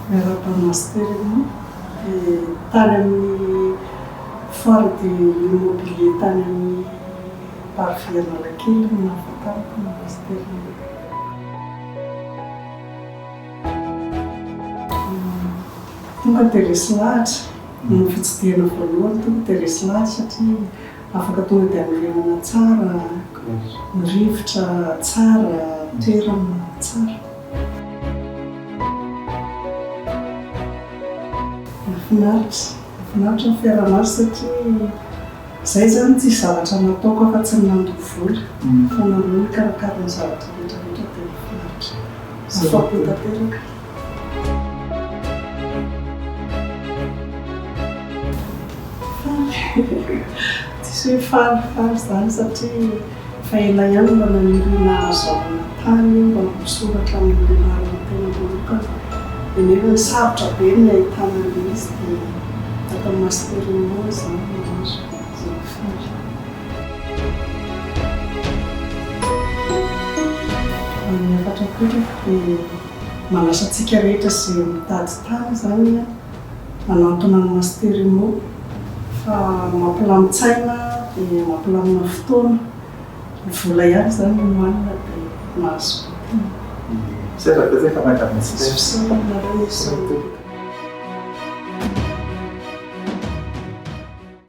Miarahaba an'i Master Raymond dia tany amin'ny foire de l'immobilier tany amin'ny Parvis Analakely no nahafantarako an'i Master Raymond. Tonga dia resy lahatra, ny fitsidihana voalohany tonga dia resy lahatra satria afaka tonga dia anorenana tsara, ny rivotra tsara, toerana tsara. Mahafinaritra, mahafinaritra ny fiaraha-maso satria izay izany tsisy zavatra nataoko afa-tsy ny nandoa vola fa nareo nikarakara ny zavatra rehetra rehetra dia mahafinaritra. Afapo tanteraka. Faly, tsisy hoe faly faly izany satria efa ela ihany mba naniriana hahazahoana tany mba misoratra amin'ny anaran'ny tena manokana dia nefa sarotra be ny ahitana an'ilay izy dia tato amin'ny Master Immo izany no azo dia faly. Ny hafatra apetrako dia manasa antsika rehetra izay mitady tany izany hanantona ny Master Immo fa mampilamin-tsaina dia mampilamina fotoana. Ny vola ihany izany no hohanina dia mahazo be. Misaotra betsaka Madame Esther. Misaotra anareo.